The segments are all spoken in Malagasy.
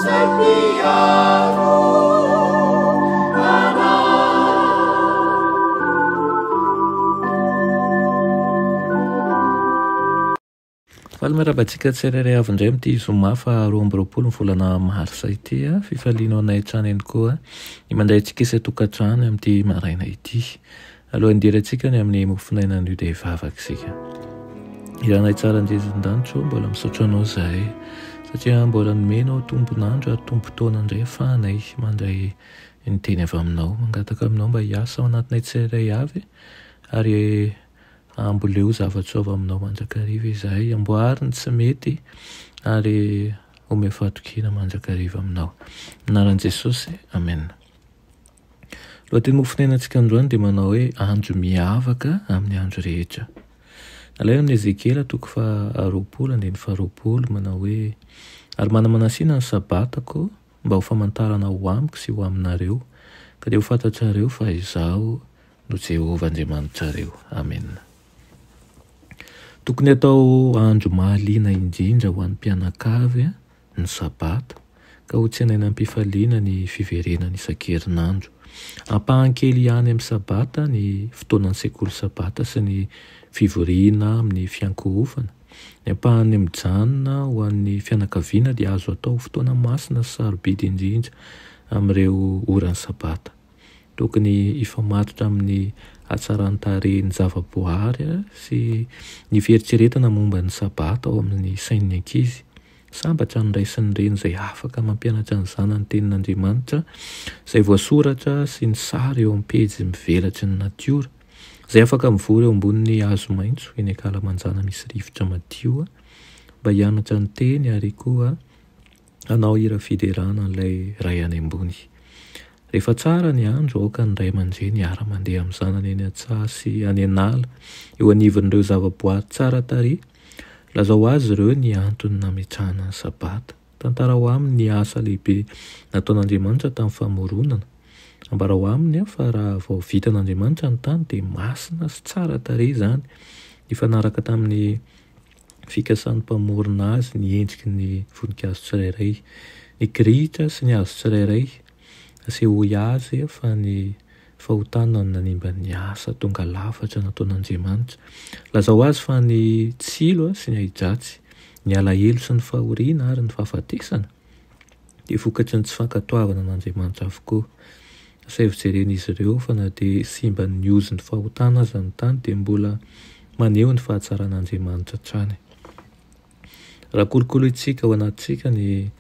izay mpiaro anay. Faly miarahaba antsika tsirairay avy indray amin'ity zoma faha 22 ny volana marsa ity. Fifaliana ho anay hatrany ihany koa ny mandray antsika isan-tokantrano amin'ity maraina ity. Alohan'ny hidirantsika ny amin'ny mofonaina anio dia hivavaka isika. Iranay tsara Andriazindanitra ô, mbola misaotra anao izahay satria mbola nomenao tombon'andro ary tombon-taona indray ahafahanay mandray ny teny avy aminao. Mangataka aminao mba hiasa ao anatinay tsirairay avy ary amboleo zava-tsoa avy aminao mandrakariva izahay. Amboary ny tsy mety ary omeo fahatokiana mandrakariva aminao. Amin'ny anaran'i Jesosy, Amena. Lohateny mofonenantsika androany dia manao hoe andro miavaka amin'ny andro rehetra. Nalaina amin'ny Ezekiela toko faha-20 andininy faha-20 manao hoe ary manamanasina ny sabatako mba ho famantarana ho amiko sy ho aminareo ka dia ho fantatrareo fa izaho no Jehovah Andriamanitrareo. Amena. Tokony hatao andro mahaliana indrindra ho an'ny mpianakavy ny Sabata, ka ho tsenaina am-pifaliana ny fiverenany isan-kerinandro. Ampahany kely ihany amin'ny Sabata ny fotoanan'ny sekoly Sabata sy ny fivoriana amin'ny fiankohofana. Ny ampahany mijanona ho an'ny fianakaviana dia azo atao ho fotoana masina sy sarobidy indrindra amin'ireo oran'ny Sabata. Tokony hifamatotra amin'ny hatsaran-tarehin'ny zavaboary sy ny fieritreretana momba ny Sabata ao amin'ny sain'ny ankizy. Sambatra ny ray sy ny reny izay afaka mampianatra ny zanany ny Tenin'Andriamanitra, izay voasoratra sy ny sary eo amin'ny pejy mivelatry ny natiora, izay afaka mivory eo ambonin'ny hazo maitso eny ankalamanjana misy rivotra madio mba hianatra ny Teny ary koa hanao hira fiderana an'ilay Ray any ambony. Rehefa tsara ny andro, aoka ny ray aman-dreny hiara-mandeha amin'ny zanany eny an-tsaha sy any an'ala, eo anivon'ireo zavaboary tsara tarehy. Lazao azy ireo ny antony nametrahana ny Sabata. Tantarao aminy ny asa lehibe nataon'Andriamanitra tamin'ny famoronana. Ambarao aminy fa raha vao vitan'Andriamanitra ny tany dia masina sy tsara tarehy izany, nifanaraka tamin'ny fikasan'ny Mpamorona azy ny endriky ny voninkazo tsirairay, ny kirihitra sy ny hazo tsirairay. Asehoy azy fa ny fahotana no nanimba ny asa tonga lafatra nataon'Andriamanitra. Lazao azy fa ny tsilo sy ny ahi-dratsy, ny alahelo sy ny fahoriana ary ny fahafatesana dia vokatry ny tsy fankatoavana an'Andriamanitra avokoa. Asaivo jeren'izy ireo fa na dia simban'ny ozin'ny fahotana aza ny tany dia mbola maneho ny fahatsaran'Andriamanitra hatrany. Raha kolokolointsika ao anatintsika ny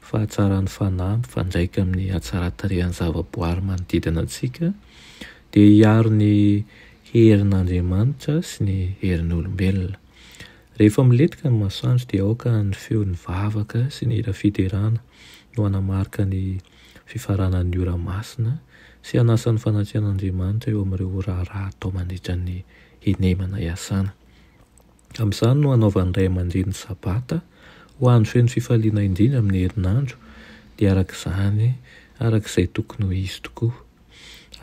fahatsaran'ny fanahy mifandraika amin'ny hatsaran-tarehan'ny zavaboary manodidina antsika, dia hiaro ny herin'Andriamanitra sy ny herin'olombelona. Rehefa milentika ny masoandro dia aoka ny feon'ny vavaka sy ny hira fiderana no hanamarika ny fifaranan'ny ora masina sy hanasa ny fanatrehan'Andriamanitra eo amin'ireo raharaha atao mandritra ny henemana iasana. Amin'izany no hanaovan'ny ray aman-dreny Sabata ho andro feno fifaliana indrindra amin'ny herinandro, dia araka izany, araka izay tokony ho izy tokoa.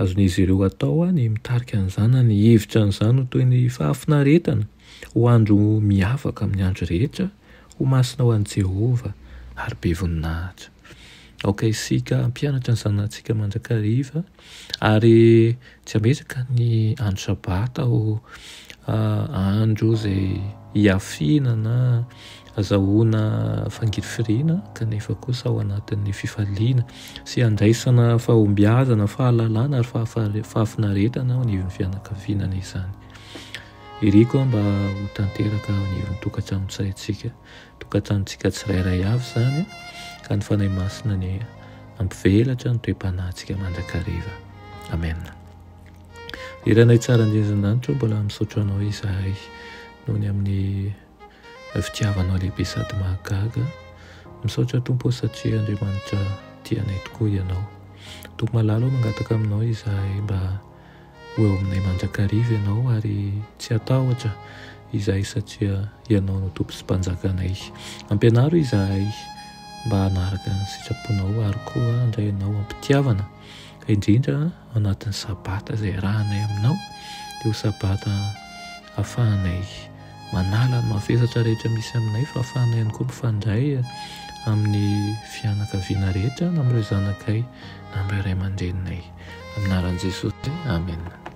Azon'izy ireo atao ny mitarika ny zanany hihevitra an'izany ho toy ny fahafinaretana, ho andro miavaka amin'ny andro rehetra, ho masina ho an'i Jehovah ary be voninahitra. Aoka isika hampianatra ny zanatsika mandrakariva ary Tsy hametraka ny andro sabata ho andro izay hiafiana na azahoana fangirifiriana kanefa kosa ao anatin'ny fifaliana sy handraisana fahombiazana, fahalalana ary fahafinaretana ao anivon'ny fianakaviana anie izany. Iriko mba ho tanteraka ao anivon'ny tokantranontsika, tokantranontsika tsirairay avy izany ka ny Fanahy Masina anie Hampivelatra ny toe-panahintsika mandrakariva. Amen. Ry Rainay tsara indrindra an-danitra ô, mbola misaotra Anao izahay noho ny amin'ny fitiavanao lehibe sady mahagaga. Misaotra Tompo ô satria Andriamanitra tia anay tokoa Ianao. Tompo malala ô, mangataka Aminao izahay mba Ho eo aminay mandrakariva Ianao ary tsy hatahotra izahay satria Ianao no Tompo sy Mpanjakanay. Ampianaro izahay mba hanaraka ny sitraponao ary koa handray Anao am-pitiavana ka indrindra ao anatin'ny Sabata izay iarahanay aminao dia ho Sabata ahafahanay manala ny mavesatra rehetra misy aminay fa ahafahanay ihany koa mifandray amin'ny fianakaviana rehetra na amin'ireo zanakay na amin'ireo ray aman-dreninay. Amin'ny anaran'i Jesosy, amena.